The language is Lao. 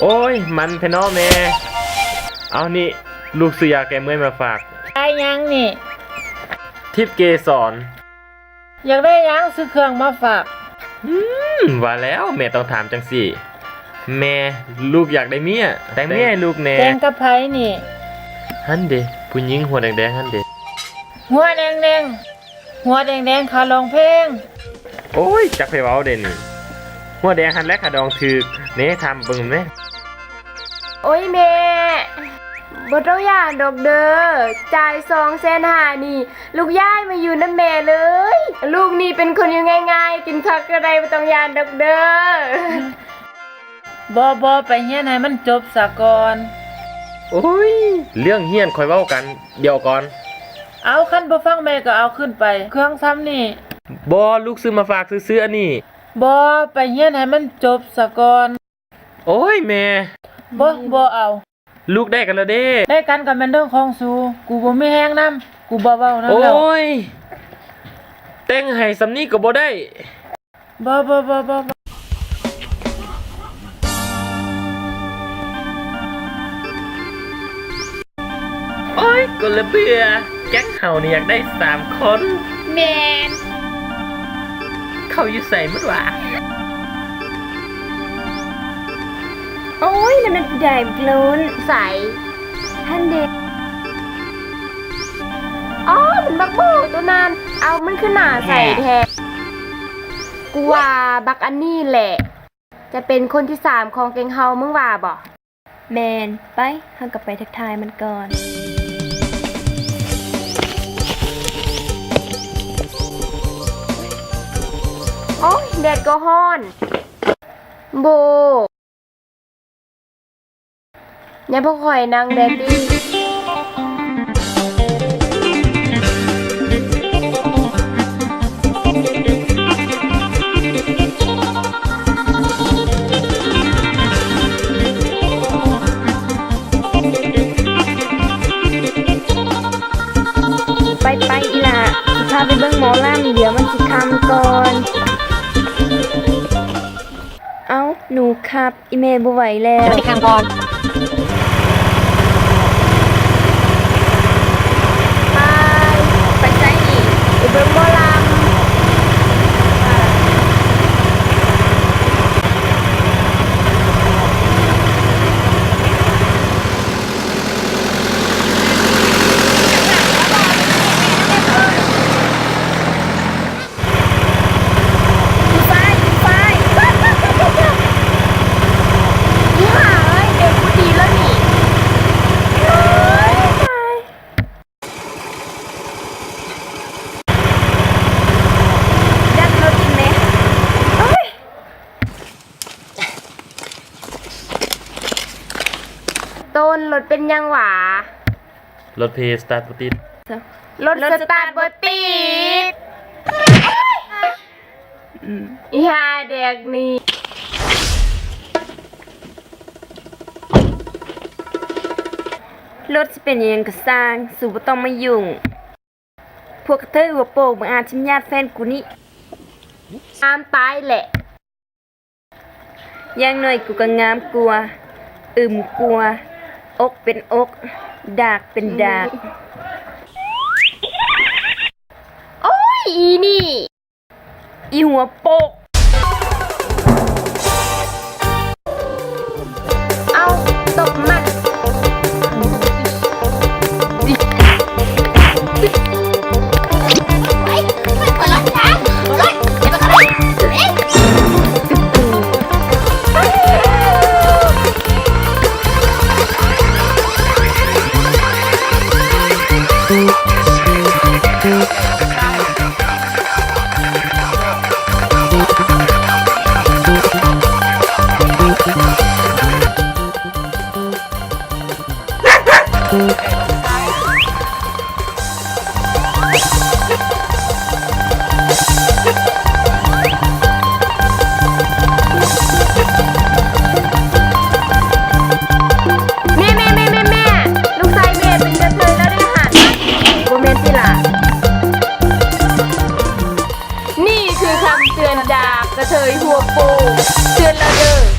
ໂອ້ຍ ມັນແທ້ເນາະແມ່. ເອົານີ້ ລູກຊື້ຢາແກ້ເມື່ອຍມາຝາກ. ໄດ້ຫຍັງນີ້? ທິບເກສອນ. ຢາກໄດ້ຫຍັງ ຊື້ເຄື່ອງມາຝາກ. ອືມ ວ່າແລ້ວແມ່ຕ້ອງຖາມຈັ່ງຊີ້. ແມ່ ລູກຢາກໄດ້ເມຍ. ແຕ່ງເມຍໃຫ້ລູກແດ່. ແຕ່ງກັບໃຜນີ້? ຫັ້ນເດ ຜູ້ຍິງຫົວແດງໆຫັ້ນເດ. ຫົວແດງໆ ຫົວແດງໆ ຂ້າຮ້ອງເພງ. ໂອ້ຍ ຈັກໃຜເວົ້າເດນີ້. ຫົວແດງຫັ້ນແຫຼະ ຂ້າດອງຖືກ. ເນ ຖາມເບິ່ງແມ່. ໂອ້ຍແມ່ ບໍ່ຕ້ອງຢ້ານດອກເດີ. ຈ່າຍສອງແສນຫ້ານີ້ ລູກຍ້າຍມາຢູ່ນຳແມ່ເລີຍ. ລູກນີ້ເປັນຄົນຢູ່ງ່າຍໆ ກິນຜັກກໍໄດ້ ບໍ່ຕ້ອງຢ້ານດອກເດີ. ບໍ່ ບໍ່ ໄປຮຽນໃຫ້ມັນຈົບສາກ່ອນ. ໂອ້ຍ ເລື່ອງຮຽນຄ່ອຍເວົ້າກັນ. ດຽວກ່ອນ. ເອົາ ຄັນບໍ່ຟັງແມ່ກໍເອົາຄືນໄປ. ເຄື່ອງສ່ຳນີ້. ບໍ່ ລູກຊື້ມາຝາກຊື່ໆ ອັນນີ້. ບໍ່ ໄປຮຽນໃຫ້ມັນຈົບສາກ່ອນ. ໂອ້ຍແມ່. ບໍ່ ບໍ່ເອົາ. ລູກໄດ້ກັນແລ້ວເດ້. ໄດ້ກັນກໍແມ່ນເລື່ອງຂອງສູ. ກູບໍ່ມີແຮງນຳ. ກູບໍ່ເວົ້ານຳແລ້ວ. ໂອ້ຍ ແຕ່ງໃຫ້ສ່ຳນີ້ກໍບໍ່ໄດ້. ບໍ່ ບໍ່ ບໍ່ ບໍ່ ບໍ່. ໂອ້ຍ ກູລະເບື່ອ. ແກັງເຮົານີ້ຢາກໄດ້ສາມຄົນ. ແມ່ນ. ເຂົາຢູ່ໃສໝົດຫວາ? ໂອ້ຍ ນັ້ນມັນຜູ້ໃດ? ບັກໂລ້ນ. ໃສ? ຫັ້ນເດ. ອໍ ມັນບັກໂບ້ໂຕນັ້ນ. ເອົາ ມັນຄືໜ້າໃສແທ້. ກູວ່າບັກອັນນີ້ແຫຼະ ຈະເປັນຄົນທີສາມຂອງແກັງເຮົາ ມຶງວ່າບໍ່? ແມ່ນ. ໄປ ເຮົາກໍໄປທັກທາຍມັນກ່ອນ. ໂອ້ຍ ແດດກໍຮ້ອນ. ໂບ້ ຢ່າບໍ່ຄ່ອຍນັ່ງແດ່ຕິ. ໄປໆ ອີ່ຫຼ້າ ຊິພາໄປເບິ່ງໝໍລຳ ດຽວມັນຊິຄ່ຳກ່ອນ. ເອົ້າ ໜູຄັບ ອີ່ແມ່ບໍ່ໄຫວແລ້ວ. ໄປ ໄປໃສອີກ? ໄປເບິ່ງໝໍລຳ. ອີຫ່າເອີຍ ເບຣກບໍ່ດີແລ້ວນີ້. ຕາຍ ດັດລົດຫັ້ນແຫຼະ. ໂອ້ຍ ຕົ້ນ ລົດເປັນຫຍັງຫວາ? ລົດເພສະຕາດບໍ່ຕິດ. ລົດສະຕາດບໍ່ຕິດ. ອີ່ຫ່າແດກນີ້. ລົດຊິເປັນຫຍັງກໍຊ່າງ, ສູບໍ່ຕ້ອງມາຫຍຸ້ງ. ພວກກະເທີຍຫົວໂປກບັງອາດຖິ້ມຍາດແຟນກູນີ້. ອາມຕາຍແຫຼະ. ຢ່າງໜ້ອຍກູກໍງາມກວ່າ, ອຶມກວ່າ, ອົກເປັນອົກ, ດາກເປັນດາກ. ໂອ້ຍ ອີ່ນີ້. ອີ່ຫົວໂປກ. ເອົາ ຕົບມັນ. ແມ່ ແມ່ ແມ່ ແມ່ ແມ່ ລູກຊາຍແມ່ເປັນກະເທີຍແລ້ວເດ້ຫັ້ນ. ບໍ່ແມ່ນຕິລະ. ນີ້ຄືຄຳເຕືອນຈາກກະເທີຍຫົວໂປກ, ເຕືອນລະເດີ.